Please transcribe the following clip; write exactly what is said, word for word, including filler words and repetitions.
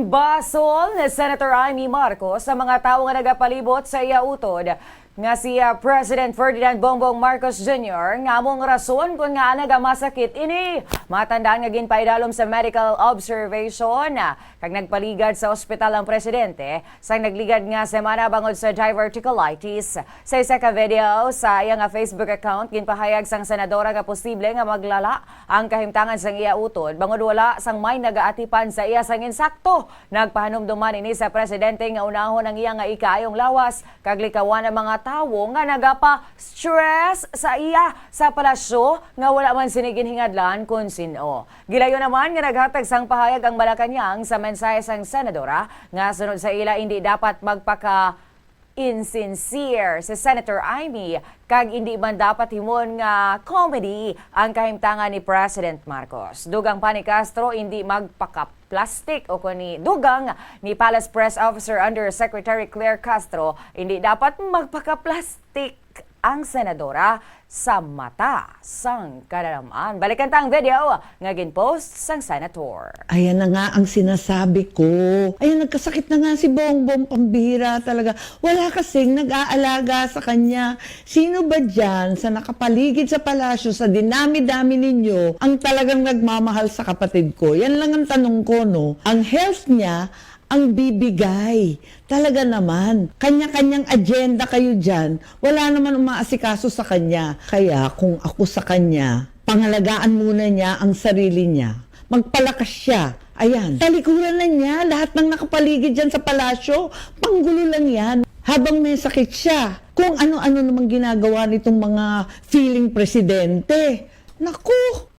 Basol ni Senator Imee Marcos sa mga tawo nga nagapalibot sa iya utod nga si, ah, President Ferdinand Bongbong Marcos Junior nga amo ang rason kon ngaa nagamasakit ini. Matandaan nga ginpaidalom sa medical observation, ah, kag nagpaligad sa ospital ang presidente sang nagligad nga semana bangod sa diverticulitis. Sa isa ka video sa iya nga Facebook account, ginpahayag sang senadora nga posible nga maglala ang kahimtangan sang iya utod bangod wala sang may nagaatipan sa iya sang insakto. Nagpahanumdom man ini sa presidente nga unahon ang iya nga ikaayong lawas kag likawan ang mga tawo nga nagapa-stress sa iya sa palasyo nga wala man sini ginhingadlan kon sin-o. Gilayon naman nga naghatag sang pahayag ang Malacañang sa mensahe sang senadora nga sunod sa ila indi dapat magpaka insincere si Senator Imee kag indi man dapat himuon nga comedy ang kahimtangan ni President Marcos. Dugang pa ni Castro, indi magpaka-plastic o kung ni dugang ni Palace Press Officer Undersecretary Claire Castro, indi dapat magpaka-plastic ang senadora sa mata sang kadalaman. Balikan ta ang video nga ginpost sang senator. Ayan na nga ang sinasabi ko. Ayan, nagkasakit na nga si Bongbong, pambihira talaga. Wala kasing nag-aalaga sa kanya. Sino ba dyan sa nakapaligid sa palasyo, sa dinami-dami ninyo, ang talagang nagmamahal sa kapatid ko? Yan lang ang tanong ko, no? Ang health niya, ang bibigay. Talaga naman, kanya-kanyang agenda kayo dyan. Wala naman umaasikaso sa kanya. Kaya kung ako sa kanya, pangalagaan muna niya ang sarili niya. Magpalakas siya. Ayan. Talikuran na niya lahat ng nakapaligid dyan sa palasyo. Panggulo lang yan. Habang may sakit siya, kung ano-ano namang ginagawa nitong mga feeling presidente. Naku!